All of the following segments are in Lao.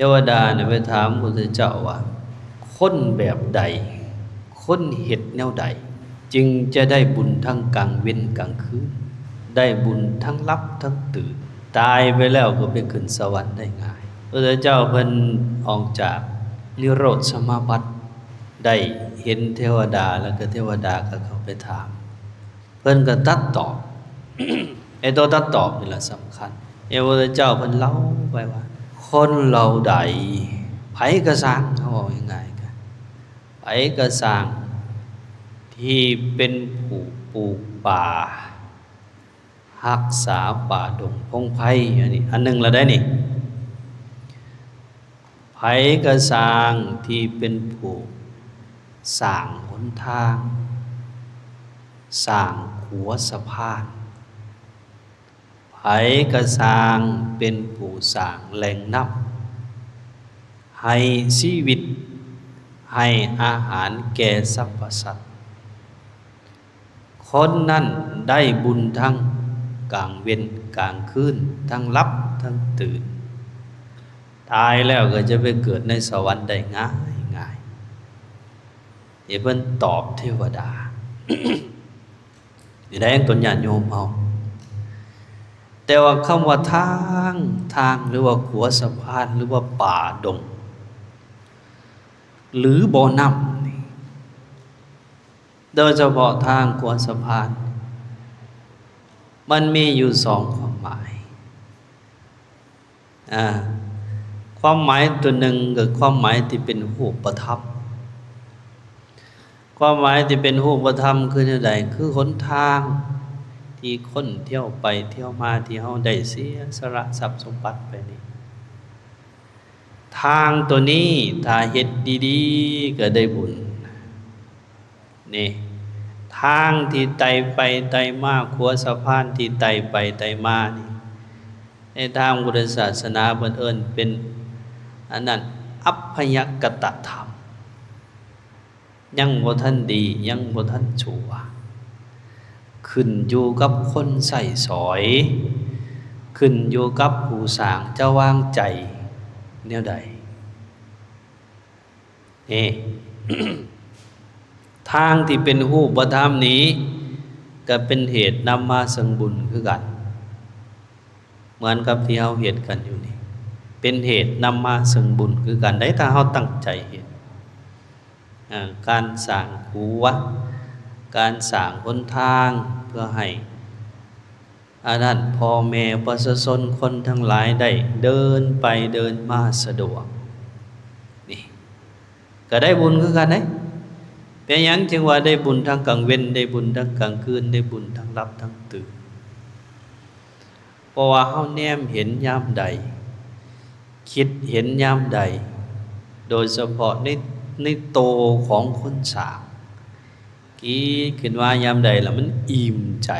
ເທວະດາໄປຖາມພະພຸດທະເຈົ້າວ່າ ຄົນແບບໃດ ຄົນເຮັດແນວໃດ ຈຶ່ງຈະໄດ້ບຸນທັງກາງເວັນກາງຄືນ ໄດ້ບຸນທັງຫຼັບທັງຕື່ນ ຕາຍໄປແລ້ວກໍໄປຂຶ້ນສະຫວັນໄດ້ງ່າຍ? ພະພຸດທະເຈົ້າເພິ່ນອອກຈາກນິໂຣດສະມາບັດ ໄດ້ເຫັນເທວະດາ ແລ້ວກໍເທວະດາກໍເຂົ້າໄປຖາມ ເພິ່ນກໍຕັດຕອບ ໄອ້ຕົວຕັດຕອບນີ້ລະສຳຄັນ ພະພຸດທະເຈົ້າເພິ່ນເລົ່າໄປວ່າ ຄົນເຫຼົ່າໃດ ໃຜກໍຊ່າງ ເຮົາເວົ້າງ່າຍໆ ກໍ ໃຜກໍຊ່າງທີ່ເປັນຜູ້ປູກປ່າ ຮັກສາປ່າດົງພົງໄພ ອັນນີ້ອັນໜຶ່ງລະໄດ໋ນີ້ ໃຜກໍຊ່າງທີ່ເປັນຜູ້ສ້າງຫົນທາງ ສ້າງຂົວສະພານ ໃຜກໍຊ່າງເປັນຜູ້ສ້າງແຫຼ່ງນ້ຳ ໃຫ້ຊີວິດ ໃຫ້ອາຫານແກ່ສັບພະສັດ ຄົນນັ້ນໄດ້ບຸນທັງກາງເວັນກາງຄືນ ທັງຫຼັບທັງຕື່ນ ຕາຍແລ້ວກໍຈະໄປເກີດໃນສະຫວັນໄດ້ງ່າຍໆ ນີ້ເພິ່ນຕອບເທວະດາ ນີ້ໄດ໋ຕົນຍາດໂຍມເຮົາ ແຕ່ວ່າຄຳວ່າທາງ ທາງ ຫຼືວ່າຂົວສະພານ ຫຼືວ່າປ່າດົງ ຫຼືບໍ່ນ້ຳນີ້ ໂດຍສະເພາະທາງຂົວສະພານ ມັນມີຢູ່ສອງຄວາມໝາຍ ອາ ຄວາມໝາຍຕົວໜຶ່ງກໍຄວາມໝາຍທີ່ເປັນຮູບປະທຳ ຄວາມໝາຍທີ່ເປັນຮູບປະທຳຄືແນວໃດ? ຄືຫົນທາງທີ່ຄົນທ່ຽວໄປທ່ຽວມາ ທີ່ເຮົາໄດ້ເສຍສະຫຼະຊັບສົມບັດໄປນີ້ ທາງຕົວນີ້ຖ້າເຮັດດີໆ ກໍໄດ້ບຸນ ນີ້ ທາງທີ່ໄຕ່ໄປໄຕ່ມາ ຂົວສະພານທີ່ໄຕ່ໄປໄຕ່ມານີ້ ໃນທາງພຸດທະສາສະໜາເພິ່ນເອີ້ນເປັນ ອັນນັ້ນ ອັບພະຍະກະຕະທຳ ຍັງບໍ່ທັນດີ ຍັງບໍ່ທັນຊົ່ວ ຂຶ້ນຢູ່ກັບຄົນໃຊ້ສອຍ ຂຶ້ນຢູ່ກັບຜູ້ສ້າງຈະວາງໃຈແນວໃດ. ນີ້ ທາງທີ່ເປັນຮູບປະທຳນີ້ ກໍເປັນເຫດນຳມາເຊິ່ງບຸນຄືກັນ ເໝືອນກັບທີ່ເຮົາເຮັດກັນຢູ່ນີ້ ເປັນເຫດນຳມາເຊິ່ງບຸນຄືກັນໄດ໋ ຖ້າເຮົາຕັ້ງໃຈເຮັດ ອາ ການສ້າງຂົວ ການສ້າງຫົນທາງ ເພື່ອໃຫ້ ອັນນັ້ນ ພໍ່ແມ່ປະຊາຊົນຄົນທັງຫຼາຍໄດ້ເດີນໄປເດີນມາສະດວກ ນີ້ ກໍໄດ້ບຸນຄືກັນເດ້. ເປັນຫຍັງຈຶ່ງວ່າໄດ້ບຸນທັງກາງເວັນ ໄດ້ບຸນທັງກາງຄືນ ໄດ້ບຸນທັງຫຼັບທັງຕື່ນ? ເພາະວ່າເຮົາແນມເຫັນຍາມໃດ ຄິດເຫັນຍາມໃດ ໂດຍສະເພາະໃນ ໃນໂຕຂອງຄົນສ້າງ ຄິດຂຶ້ນມາຍາມໃດລະມັນອີ່ມໃຈ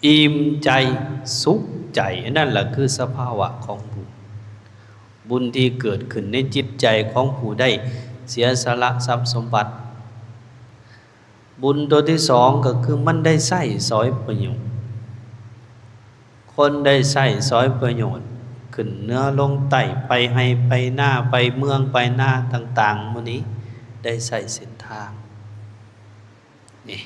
ອີ່ມໃຈ ສຸກໃຈ ອັນນັ້ນລະຄືສະພາວະຂອງບຸນ ບຸນທີ່ເກີດຂຶ້ນໃນຈິດໃຈຂອງຜູ້ໄດ້ເສຍສະຫຼະຊັບສົມບັດ. ບຸນຕົວທີສອງກໍຄືມັນໄດ້ໃຊ້ສອຍປະໂຫຍດ ຄົນໄດ້ໃຊ້ສອຍປະໂຫຍດ ຂຶ້ນເໜືອລົງໃຕ້ ໄປໄຮ່ໄປນາ ໄປເມືອງໄປນາຕ່າງໆ ໝູ່ນີ້ ໄດ້ໃຊ້ເສັ້ນທາງ ນີ້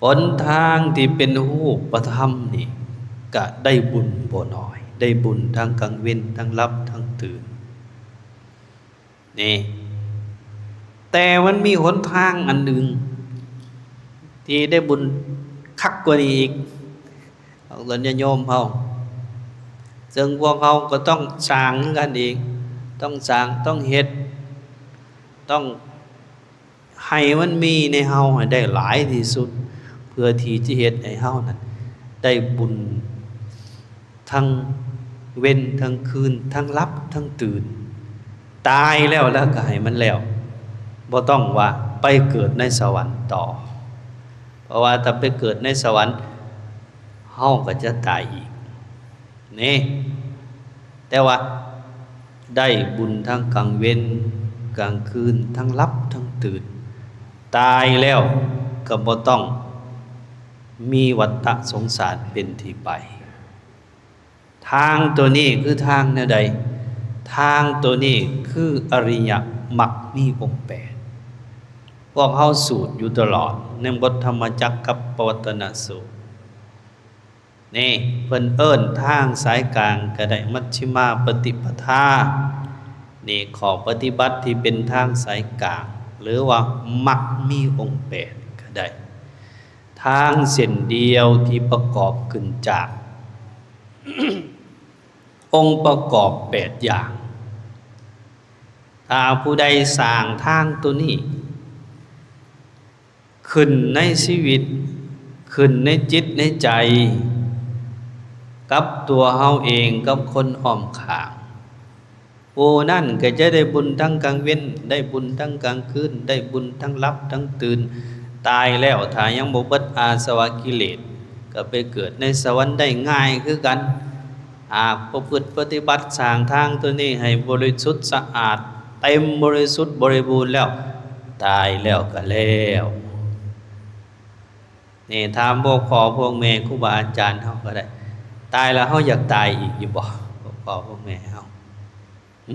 ຫົນທາງທີ່ເປັນຮູບປະທຳນີ້ ກະໄດ້ບຸນບໍ່ໜ້ອຍ ໄດ້ບຸນທັງກາງເວັນ ທັງຫຼັບ ທັງຕື່ນ ນີ້ ແຕ່ມັນມີຫົນທາງອັນໜຶ່ງ ທີ່ໄດ້ບຸນຄັກກວ່ານີ້ອີກ ຂອງຕົນຍາດໂຍມເຮົາ ເຊິ່ງພວກເຮົາກໍຕ້ອງສ້າງຄືກັນອີກ ຕ້ອງສ້າງ ຕ້ອງເຮັດ ຕ້ອງ ໃຫ້ມັນມີໃນເຮົາໃຫ້ໄດ້ຫຼາຍທີ່ສຸດ ເພື່ອທີ່ຈະເຮັດໃຫ້ເຮົານັ້ນໄດ້ບຸນ ທັງເວັນທັງຄືນ ທັງຫຼັບທັງຕື່ນ ຕາຍແລ້ວ ແລ້ວກໍໃຫ້ມັນແລ້ວ ບໍ່ຕ້ອງວ່າໄປເກີດໃນສະຫວັນຕໍ່ ເພາະວ່າຖ້າໄປເກີດໃນສະຫວັນ ເຮົາກໍຈະຕາຍອີກ ນີ້ ແຕ່ວ່າໄດ້ບຸນທັງກາງເວັນກາງຄືນ ທັງຫຼັບທັງຕື່ນ ຕາຍແລ້ວກໍບໍ່ຕ້ອງມີວັດຕະສົງສານເປັນທີ່ໄປ. ທາງໂຕນີ້ຄືທາງແນວໃດ? ທາງໂຕນີ້ຄືອະລິຍະມັກມີອົງແປດ. ພວກເຮົາສູດຢູ່ຕະຫຼອດໃນບົດທຳມະຈັກກັບປະວັດຕະນະສູດ. ນີ້ເພິ່ນເອີ້ນທາງສາຍກາງກໍໄດ້ ມັດຊິມາປະຕິປະທາ. ນີ້ຂໍ້ປະຕິບັດທີ່ເປັນທາງສາຍກາງ ຫຼືວ່າມັກມີອົງແປດກໍໄດ້. ທາງເສັ້ນດຽວທີ່ປະກອບຂຶ້ນຈາກ ອົງປະກອບແປດຢ່າງ. ຖ້າຜູ້ໃດສ້າງທາງໂຕນີ້ຂຶ້ນໃນຊີວິດ, ຂຶ້ນໃນຈິດໃນໃຈ, ກັບຕົວເຮົາເອງ, ກັບຄົນອ້ອມຂ້າງ, ຜູ້ນັ້ນກໍຈະໄດ້ບຸນທັງກາງເວັນ, ໄດ້ບຸນທັງກາງຄືນ, ໄດ້ບຸນທັງຫຼັບທັງຕື່ນ. ຕາຍແລ້ວ ຖ້າຍັງບໍ່ເບິດອາສະວະກິເລດ ກໍໄປເກີດໃນສະຫວັນໄດ້ງ່າຍຄືກັນ. ຫາກປະພຶດປະຕິບັດ ສ້າງທາງໂຕນີ້ໃຫ້ບໍລິສຸດສະອາດ ເຕັມບໍລິສຸດບໍລິບູນແລ້ວ, ຕາຍແລ້ວກໍແລ້ວ. ນີ້ຖາມພວກພໍ່ພວກແມ່ ຄູບາອາຈານເຮົາກໍໄດ້, ຕາຍແລ້ວເຮົາຢາກຕາຍອີກຢູ່ບໍ່? ພວກພໍ່ພວກແມ່ເຮົາ ຫຶ?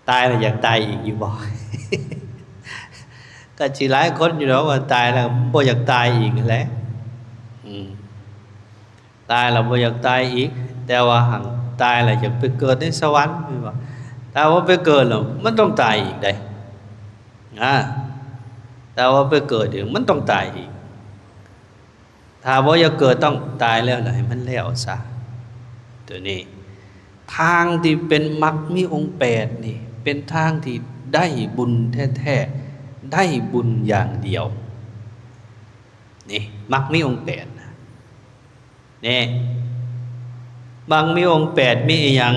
ຕາຍແລ້ວຢາກຕາຍອີກຢູ່ບໍ່? ກໍຊິຫຼາຍຄົນຢູ່ດອກວ່າຕາຍແລ້ວບໍ່ຢາກຕາຍອີກຫັ້ນແຫຼະ. ອືມ ຕາຍແລ້ວບໍ່ຢາກຕາຍອີກ, ແຕ່ວ່າຫາກຕາຍແລ້ວຢາກໄປເກີດໃນສະຫວັນ ແມ່ນບໍ່? ຖ້າວ່າໄປເກີດແລ້ວມັນຕ້ອງຕາຍອີກເດ້. ອາ ຖ້າວ່າໄປເກີດອີກ ມັນຕ້ອງຕາຍອີກ. ຖ້າບໍ່ຢາກເກີດ ຕ້ອງຕາຍແລ້ວ ແລ້ວໃຫ້ມັນແລ້ວຊະ. ໂຕນີ້ ທາງທີ່ເປັນມັກມີອົງແປດນີ້ ເປັນທາງທີ່ໄດ້ບຸນແທ້ໆ, ໄດ້ບຸນຢ່າງດຽວ. ນີ້ ມັກມີອົງແປດນະ. ນີ້ ມັກມີອົງແປດ ມີອີ່ຫຍັງ?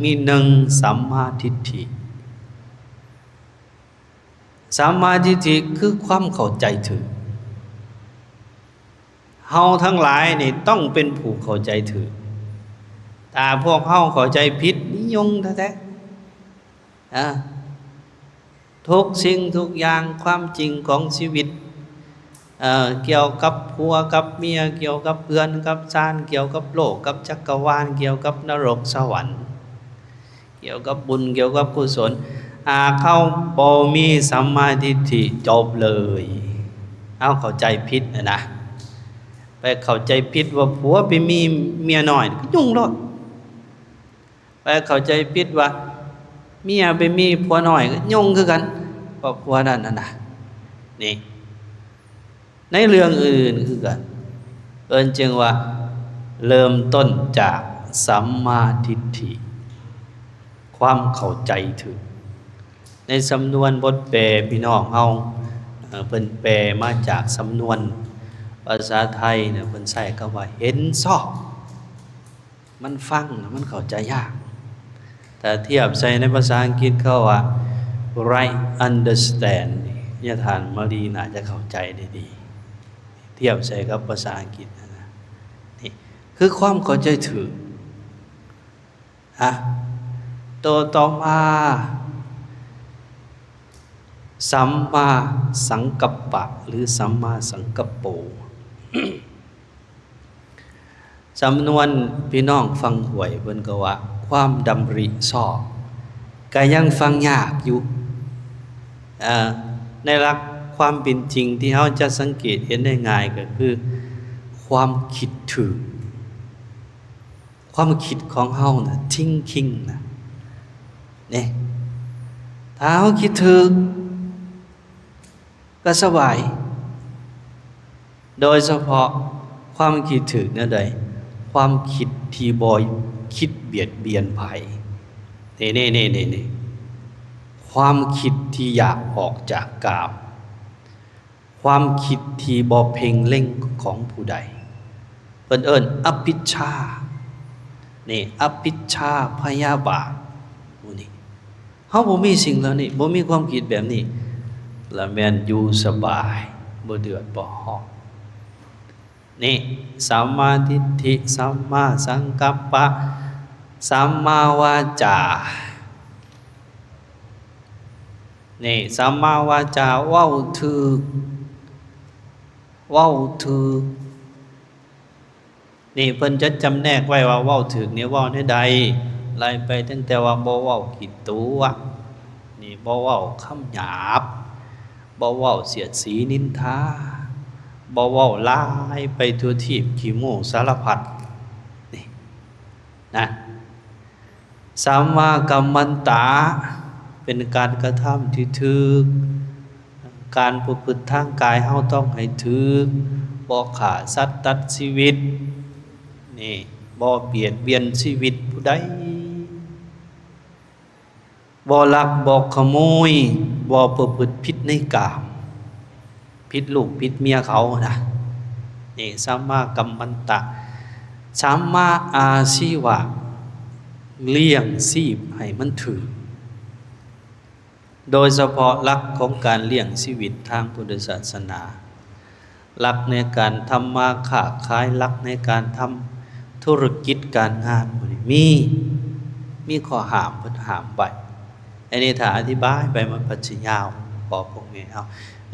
ມີ ໜຶ່ງ ສຳມາທິດຖິ. ສຳມາທິດຖິຄືຄວາມເຂົ້າໃຈຖືກ. ເຮົາທັງຫຼາຍນີ້ຕ້ອງເປັນຜູ້ເຂົ້າໃຈຖືກ. ຖ້າພວກເຮົາເຂົ້າໃຈຜິດນີ້ຫຍຸ້ງແທ້ໆ. ອາ ທຸກສິ່ງທຸກຢ່າງ ຄວາມຈິງຂອງຊີວິດ ເອີ ກ່ຽວກັບຜົວກັບເມຍ, ກ່ຽວກັບເຮືອນກັບຊານ, ກ່ຽວກັບໂລກກັບຈັກກະວານ, ກ່ຽວກັບນະລົກສະຫວັນ, ກ່ຽວກັບບຸນ, ກ່ຽວກັບກຸສົນ, ຫາກເຮົາບໍ່ມີສຳມາທິດຖິ ຈົບເລີຍ. ເຮົາເຂົ້າໃຈຜິດນະນະ, ໄປເຂົ້າໃຈຜິດວ່າຜົວໄປມີເມຍນ້ອຍ ຫຍຸ້ງໂລດ. ໄປເຂົ້າໃຈຜິດວ່າເມຍໄປມີຜົວນ້ອຍ ກໍຫຍຸ້ງຄືກັນ ຄອບຄົວນັ້ນຫັ້ນນະ. ນີ້ ໃນເລື່ອງອື່ນຄືກັນ ເພິ່ນຈຶ່ງວ່າເລີ່ມຕົ້ນຈາກສຳມາທິດຖິ ຄວາມເຂົ້າໃຈຖືກ. ໃນສຳນວນບົດແປ ພີ່ນ້ອງເຮົາ ເອີ ເພິ່ນແປມາຈາກສຳນວນພາສາໄທນະ ເພິ່ນໃຊ້ຄຳວ່າເຫັນຊອບ. ມັນຟັງແລ້ວມັນເຂົ້າໃຈຍາກ. ຖ້າທຽບໃສ່ໃນພາສາອັງກິດເຂົາວ່າ right understand ນີ້ ຍາທ່ານມາລີໜ້າຈະເຂົ້າໃຈໄດ້ດີ ທຽບໃສ່ກັບພາສາອັງກິດນະ. ນີ້ຄືຄວາມເຂົ້າໃຈຖືກ. ອະ ໂຕຕໍ່ມາ ສຳມາສັງກັບປະ ຫຼື ສຳມາສັງກັບໂປ. ສຳນວນພີ່ນ້ອງຝັ່ງຫ້ວຍເພິ່ນກໍວ່າ ຄວາມດຳລິຊອບ ກໍຍັງຟັງຍາກຢູ່. ເອີ ໃນຫຼັກຄວາມເປັນຈິງທີ່ເຮົາຈະສັງເກດເຫັນໄດ້ງ່າຍກໍຄື ຄວາມຄິດຖືກ, ຄວາມຄິດຂອງເຮົານະ thinking ນະ ນີ້ ຖ້າເຮົາຄິດຖືກ ກໍສະບາຍ. ໂດຍສະເພາະຄວາມຄິດຖືກແນວໃດ? ຄວາມຄິດທີ່ບໍ່ຄິດບຽດບຽນໃຜ. ນີ້ໆໆ ຄວາມຄິດທີ່ຢາກອອກຈາກກາມ, ຄວາມຄິດທີ່ບໍ່ເພັ່ງເລັງຂອງຜູ້ໃດ. ເພິ່ນເອີ້ນອະພິດຊາ. ນີ້ ອະພິດຊາ ພະຍາບາດ ໝູ່ນີ້ ເຮົາບໍ່ມີສິ່ງເຫຼົ່ານີ້ ບໍ່ມີຄວາມຄິດແບບນີ້ ລະແມ່ນຢູ່ສະບາຍ ບໍ່ເດືອດບໍ່ຮ້ອນ. ນີ້ ສຳມາທິດຖິ, ສຳມາສັງກັບປະ, ສຳມາວາຈາ. ນີ້ ສຳມາວາຈາ ເວົ້າຖືກ, ເວົ້າຖືກ. ນີ້ເພິ່ນຈະຈຳແນກໄວ້ວ່າເວົ້າຖືກນີ້ເວົ້າແນວໃດ ໄລ່ໄປຕັ້ງແຕ່ວ່າບໍ່ເວົ້າຂີ້ຕົວະ ນີ້ບໍ່ເວົ້າຄຳຫຍາບ ບໍ່ເວົ້າສຽດສີນິນທາ ບໍ່ເວົ້າລາຍໄປທົ່ວທີບ ຂີ້ໂມ້ສາລະພັດ ນີ້ນະ. ສຳມາກັມມັນຕະ ເປັນການກະທຳທີ່ຖືກ, ການປະພຶດທາງກາຍເຮົາຕ້ອງໃຫ້ຖືກ, ບໍ່ຂ້າສັດຕັດຊີວິດ, ນີ້ ບໍ່ບຽດບຽນຊີວິດຜູ້ໃດ, ບໍ່ລັກບໍ່ຂະໂມຍ, ບໍ່ປະພຶດຜິດໃນກາມ. ຜິດລູກຜິດເມຍເຂົານະ. ນີ້ ສຳມາກັມມັນຕະ. ສຳມາອາຊີວະ ລ້ຽງຊີບໃຫ້ມັນຖືກ. ໂດຍສະເພາະຫຼັກຂອງການລ້ຽງຊີວິດທາງພຸດທະສາສະໜາ, ຫຼັກໃນການທຳມາຄ້າຂາຍ, ຫຼັກໃນການທຳທຸລະກິດການງານ ມີ ມີຂໍ້ຫ້າມ ເພິ່ນຫ້າມໄວ້. ອັນນີ້ຖ້າອະທິບາຍໄປມັນກໍຊິຍາວ ຂໍພວກແມ່ເຮົາ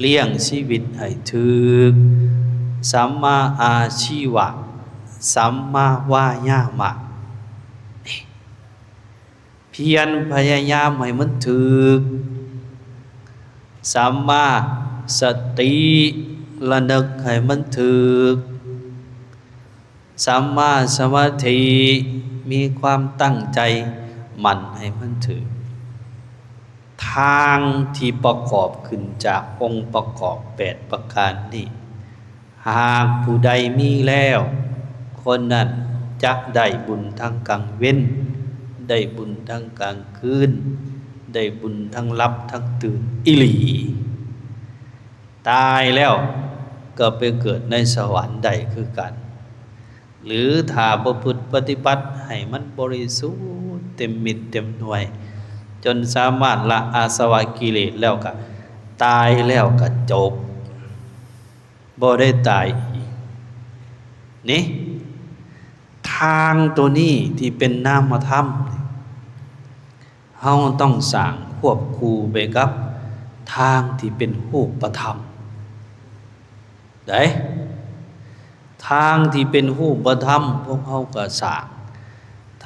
ລ້ຽງຊີວິດໃຫ້ຖືກ, ສຳມາອາຊີວະ, ສຳມາວາຍາມະ ພຽນພະຍາຍາມໃຫ້ມັນຖືກ, ສຳມາສະຕິ ລະນຶກໃຫ້ມັນຖືກ, ສຳມາສະມາທິ ມີຄວາມຕັ້ງໃຈໝັ້ນໃຫ້ມັນຖືກ. ທາງທີ່ປະກອບຂຶ້ນຈາກອົງປະກອບແປດປະການນີ້ ຫາກຜູ້ໃດມີແລ້ວ, ຄົນນັ້ນຈັກໄດ້ບຸນທັງກາງເວັນ, ໄດ້ບຸນທັງກາງຄືນ, ໄດ້ບຸນທັງຫຼັບທັງຕື່ນອີ່ຫຼີ. ຕາຍແລ້ວກໍໄປເກີດໃນສະຫວັນໄດ້ຄືກັນ. ຫຼືຖ້າປະພຶດປະຕິບັດໃຫ້ມັນບໍລິສຸດເຕັມເມັດເຕັມໜ່ວຍ ຈົນສາມາດລະອາສະວະກິເລດແລ້ວກະ ຕາຍແລ້ວກະຈົບ ບໍ່ໄດ້ຕາຍອີກ. ນີ້ ທາງໂຕນີ້ທີ່ເປັນນາມະທຳ ເຮົາຕ້ອງສ້າງຄວບຄູ່ໄປກັບທາງທີ່ເປັນຮູບປະທຳ. ໃດ໋ ທາງທີ່ເປັນຮູບປະທຳພວກເຮົາກໍສ້າງ,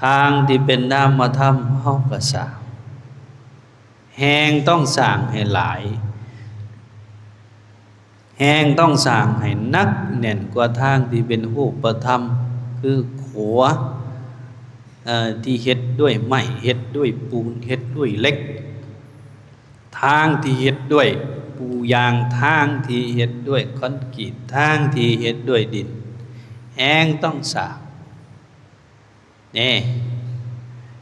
ທາງທີ່ເປັນນາມະທຳເຮົາກໍສ້າງ. ແຮ່ງຕ້ອງສ້າງໃຫ້ຫຼາຍ, ແຮ່ງຕ້ອງສ້າງໃຫ້ໜັກແໜ້ນກວ່າທາງທີ່ເປັນຮູບປະທຳ ຄືຂົວ ເອີ ທີ່ເຮັດດ້ວຍໄມ້, ເຮັດດ້ວຍປູນ, ເຮັດດ້ວຍເຫຼັກ. ທາງທີ່ເຮັດດ້ວຍປູຢາງ, ທາງທີ່ເຮັດດ້ວຍຄອນກຣີດ, ທາງທີ່ເຮັດດ້ວຍດິນ ແຮ່ງຕ້ອງສ້າງ. ນີ້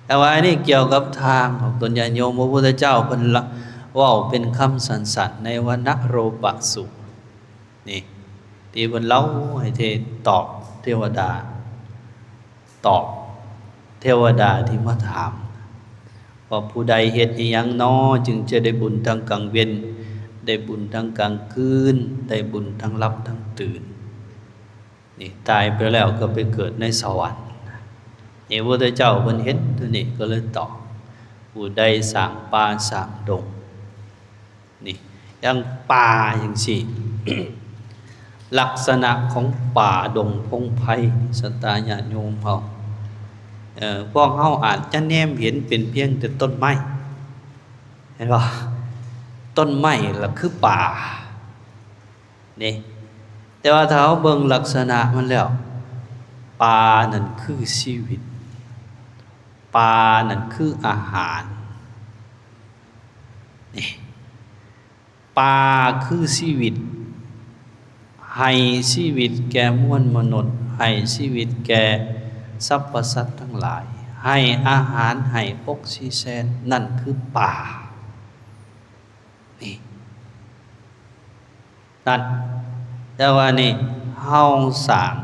ແຕ່ວ່າອັນນີ້ກ່ຽວກັບທາງຂອງຕົນຍາດໂຍມ. ພະພຸດທະເຈົ້າເພິ່ນລະ ເວົ້າເປັນຄຳສັ້ນໆ ໃນວັນນະໂຣປະສູດ ນີ້ ທີ່ເພິ່ນເລົ່າໃຫ້ເທ ຕອບເທວະດາ ຕອບເທວະດາທີ່ມາຖາມວ່າ ຜູ້ໃດເຮັດອີ່ຫຍັງນໍ ຈຶ່ງຈະໄດ້ບຸນທັງກາງເວັນ, ໄດ້ບຸນທັງກາງຄືນ, ໄດ້ບຸນທັງຫຼັບທັງຕື່ນ? ນີ້ ຕາຍໄປແລ້ວກໍໄປເກີດໃນສະຫວັນ. ນີ້ ພະພຸດທະເຈົ້າເພິ່ນເຫັນຕົວນີ້ກໍເລີຍຕອບ, ຜູ້ໃດສ້າງປ່າສ້າງດົງ. ນີ້ ຢ່າງປ່າຈັ່ງຊີ້ ລັກສະນະຂອງປ່າດົງພົງໄພ ສັດທາຍາດໂຍມເຮົາ ເອີ ພວກເຮົາອາດຈະແນມເຫັນເປັນພຽງແຕ່ຕົ້ນໄມ້ ເຫັນບໍ່? ຕົ້ນໄມ້ລະຄືປ່າ ນີ້ ແຕ່ວ່າຖ້າເຮົາເບິ່ງລັກສະນະມັນແລ້ວ ປ່ານັ້ນຄືຊີວິດ, ປ່ານັ້ນຄືອາຫານ. ນີ້ ປ່າຄືຊີວິດ, ໃຫ້ຊີວິດແກ່ມວນມະນຸດ, ໃຫ້ຊີວິດແກ່ສັບພະສັດທັງຫຼາຍ, ໃຫ້ອາຫານ, ໃຫ້ອົກຊີເຊນ, ນັ້ນຄືປ່າ. ນີ້ ນັ້ນ ແຕ່ວ່ານີ້ເຮົາສ້າງ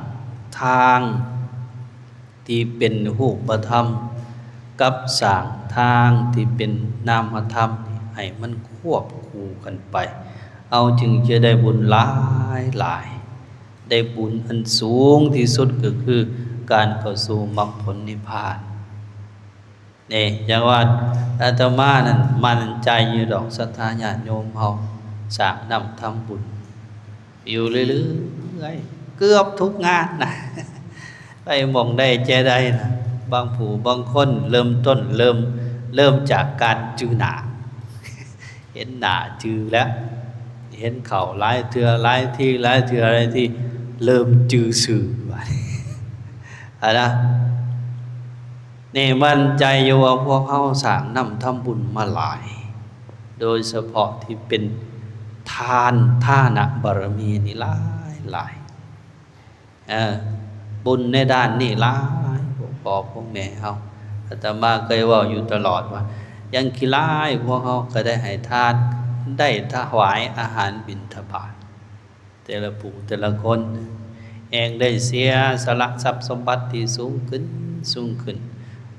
ທາງທີ່ເປັນຮູບປະທຳ ກັບສ້າງທາງທີ່ເປັນນາມະທຳ ໃຫ້ມັນຄວບຄູ່ກັນໄປ, ເຮົາຈຶ່ງຈະໄດ້ບຸນຫຼາຍໆ, ໄດ້ບຸນອັນສູງທີ່ສຸດ ກໍຄືການເຂົ້າສູ່ມັກຜົນນິບພານ. ນີ້ ຢ່າງວ່າອາດຕະມານັ້ນໝັ້ນໃຈຢູ່ດອກ, ສັດທາຍາດໂຍມເຮົາສ້າງນ້ຳທຳບຸນຢູ່ເລື້ອຍໆ ເກືອບທຸກງານນະ, ໄດ້ໝ່ອງໄດ້ແຈໄດ້ນະ. ບາງຜູ້ບາງຄົນເລີ່ມຕົ້ນ ເລີ່ມ ເລີ່ມຈາກການຈື່ໜ້າ ເຫັນໜ້າຈື່ແລ້ວ ເຫັນເຂົ້າຫຼາຍເທື່ອ ຫຼາຍທີ ຫຼາຍເທື່ອ ຫຼາຍທີ ເລີ່ມຈື່ຊື່ບາດນີ້ ຫັ້ນນະ. ນີ້ໝັ້ນໃຈຢູ່ວ່າພວກເຮົາສ້າງນ້ຳທຳບຸນມາຫຼາຍ ໂດຍສະເພາະທີ່ເປັນທານ ທານະບາລະມີນີ້ຫຼາຍໆ. ເອີ ບຸນໃນດ້ານນີ້ຫຼາຍ ພວກພໍ່ພວກແມ່ເຮົາ. ອາດຕະມາເຄີຍເວົ້າຢູ່ຕະຫຼອດວ່າ ຢ່າງຂີ້ລ້າຍພວກເຮົາກໍໄດ້ໃຫ້ທານ ໄດ້ຖວາຍອາຫານບິນທະບາດ ແຕ່ລະຜູ້ແຕ່ລະຄົນ ແຮ່ງໄດ້ເສຍສະຫຼະຊັບສົມບັດທີ່ສູງຂຶ້ນ ສູງຂຶ້ນ.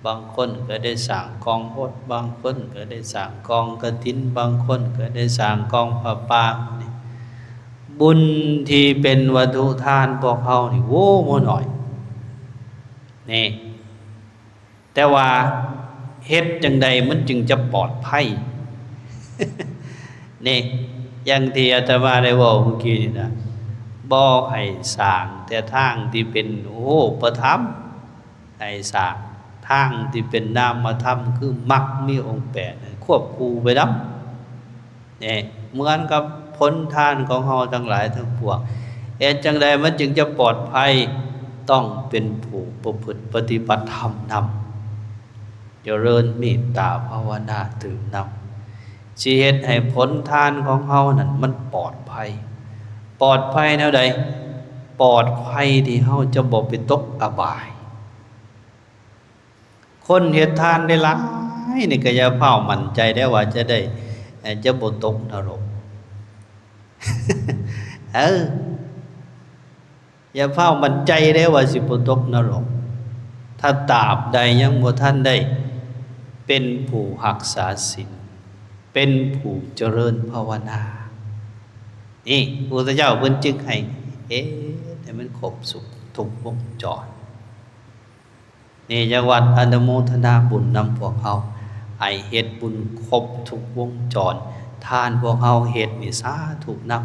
ບາງຄົນກໍໄດ້ສ້າງກອງໂຫດ ບາງຄົນກໍໄດ້ສ້າງກອງກະຖິນ ບາງຄົນກໍໄດ້ສ້າງກອງຜ້າປ່າ. ນີ້ ບຸນທີ່ເປັນວັດຖຸທານພວກເຮົານີ້ ໂອ້ ບໍ່ໜ້ອຍນີ້. ແຕ່ວ່າເຮັດຈັ່ງໃດມັນຈຶ່ງຈະປອດໄພ? ນີ້ ຢ່າງທີ່ອາດຕະມາໄດ້ເວົ້າເມື່ອກີ້ນີ້ນະ ບໍ່ໃຫ້ສ້າງແຕ່ທາງທີ່ເປັນຮູບປະທຳ ໃຫ້ສ້າງທາງທີ່ເປັນນາມະທຳ ຄືມັກມີອົງແປດ ຄວບຄູ່ໄປນຳ. ນີ້ ເໝືອນກັບຜົນທານຂອງເຮົາທັງຫຼາຍທັງປວງ ເຮັດຈັ່ງໃດມັນຈຶ່ງຈະປອດໄພ? ຕ້ອງເປັນຜູ້ປະພຶດປະຕິບັດທຳນຳ ຈະເລີນເມດຕາພາວະນາຕື່ມນຳ ຊິເຮັດໃຫ້ຜົນທານຂອງເຮົານັ້ນມັນປອດໄພ. ປອດໄພແນວໃດ? ປອດໄພທີ່ເຮົາຈະບໍ່ໄປຕົກອະບາຍ. ຄົນເຮັດທານໄດ້ຫຼາຍນີ້ ກໍຢ່າຟ້າວໝັ້ນໃຈເດ້ວ່າຈະໄດ້ ເອີ ຈະບໍ່ຕົກນະລົກ. ເອີ ຢ່າຟ້າວໝັ້ນໃຈເດ້ວ່າຊິບໍ່ຕົກນະລົກ ຖ້າຕາບໃດຍັງບໍ່ທັນໄດ້ເປັນຜູ້ຮັກສາສິນ ເປັນຜູ້ຈະເລີນພາວະນາ. ນີ້ ພະພຸດທະເຈົ້າເພິ່ນຈຶ່ງໃຫ້ເຮັດໃຫ້ມັນຄົບສຸກ ທຸກວົງຈອນ. ນີ້ ຢາກວັດອະນຸໂມທະນາບຸນນຳພວກເຮົາ ໃຫ້ເຮັດບຸນຄົບທຸກວົງຈອນ. ທານພວກເຮົາເຮັດນີ້ ສາທຸນຳ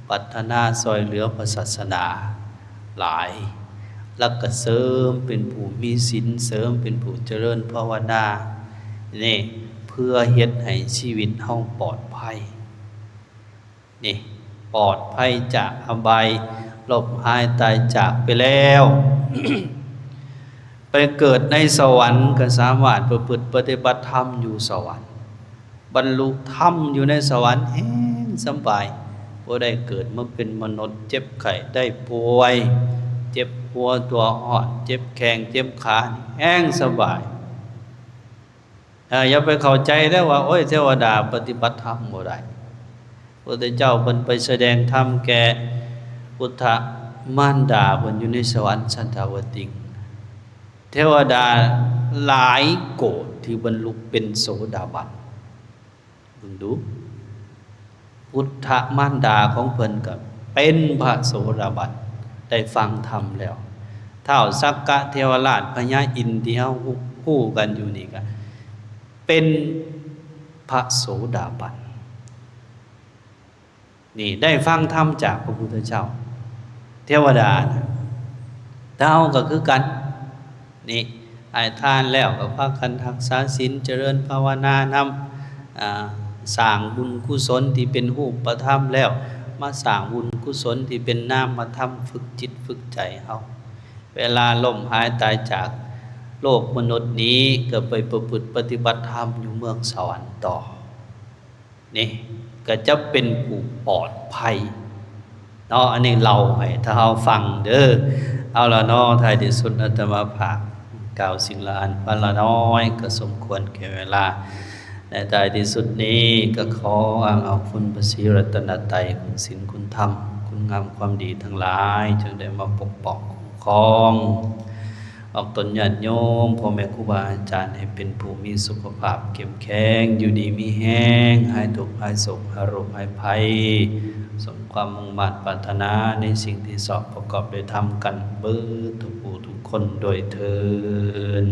ປາດຖະໜາຊ່ວຍເຫຼືອພະສາສະໜາຫຼາຍ ແລ້ວກໍເສີມເປັນຜູ້ມີສິນ ເສີມເປັນຜູ້ຈະເລີນພາວະນາ ນີ້ ເພື່ອເຮັດໃຫ້ຊີວິດເຮົາປອດໄພ. ນີ້ ປອດໄພຈາກອະບາຍ ລົ້ມຫາຍຕາຍຈາກໄປແລ້ວ ໄປເກີດໃນສະຫວັນ ກໍສາມາດປະພຶດປະຕິບັດທຳຢູ່ສະຫວັນ ບັນລຸທຳຢູ່ໃນສະຫວັນແຮງສະບາຍ. ບໍ່ໄດ້ເກີດມາເປັນມະນຸດ ເຈັບໄຂ້ໄດ້ປ່ວຍ ເຈັບຫົວຕົວຮ້ອນ ເຈັບແຂ້ງເຈັບຂາ ແຮງສະບາຍ. ເອີ ຢ່າໄປເຂົ້າໃຈເດີວ່າ ໂອ້ຍ ເທວະດາປະຕິບັດທຳບໍ່ໄດ້. ພະພຸດທະເຈົ້າເພິ່ນໄປສະແດງທຳແກ່ພຸດທະມານດາເພິ່ນຢູ່ໃນສະຫວັນຊັ້ນດາວະຕິງ ເທວະດາຫຼາຍໂກດທີ່ບັນລຸເປັນໂສດາບັນ. ເບິ່ງດູ ພຸດທະມານດາຂອງເພິ່ນກໍເປັນພະໂສດາບັນ ໄດ້ຟັງທຳແລ້ວ. ທ້າວສັກກະເທວະລາດ ພະຍາອິນທີ່ເຮົາຮູ້ກັນຢູ່ນີ້ກໍເປັນພະໂສດາບັນ. ນີ້ ໄດ້ຟັງທຳຈາກພະພຸດທະເຈົ້າ. ເທວະດານະ ເຮົາກໍຄືກັນ. ນີ້ ໃຫ້ທານແລ້ວກໍພາກັນຮັກສາສິນ ຈະເລີນພາວະນານຳ ອາ ສ້າງບຸນກຸສົນທີ່ເປັນຮູບປະທຳແລ້ວ ມາສ້າງບຸນກຸສົນທີ່ເປັນນາມະທຳ ຝຶກຈິດຝຶກໃຈເຮົາ. ເວລາລົ້ມຫາຍຕາຍຈາກໂລກມະນຸດນີ້ ກໍໄປປະພຶດປະຕິບັດທຳຢູ່ເມືອງສະຫວັນຕໍ່. ນີ້ກໍຈະເປັນຜູ້ປອດໄພເນາະ. ອັນນີ້ເລົ່າໃຫ້ເຮົາຟັງເດີ. ເອົາລະເນາະ ທ້າຍທີ່ສຸດອາດຕະມາພາບກ່າວສິ່ງລະອັນພັນລະນ້ອຍ ກໍສົມຄວນແກ່ເວລາ. ໃນທ້າຍທີ່ສຸດນີ້ກໍຂໍອ້າງເອົາຄຸນພະສີລັດຕະນະໄຕ ຄຸນສິນ ຄຸນທຳ ຄຸນງາມຄວາມດີທັງຫຼາຍ ຈຶ່ງໄດ້ມາປົກປ້ອງຄຸ້ມຄອງ ອອກຕົນຍາດໂຍມ ພໍ່ແມ່ຄູບາອາຈານ ໃຫ້ເປັນຜູ້ມີສຸຂະພາບເຂັ້ມແຂງ ຢູ່ດີມີແຮງ ຫາຍທຸກຫາຍໂສກ ຫາຍໂລກຫາຍໄພ ສົມຄວາມມຸ່ງມາດປາດຖະໜາ ໃນສິ່ງທີ່ຊອບປະກອບດ້ວຍທຳກັນເບິດທຸກຜູ້ທຸກຄົນດ້ວຍເທີ້ນ.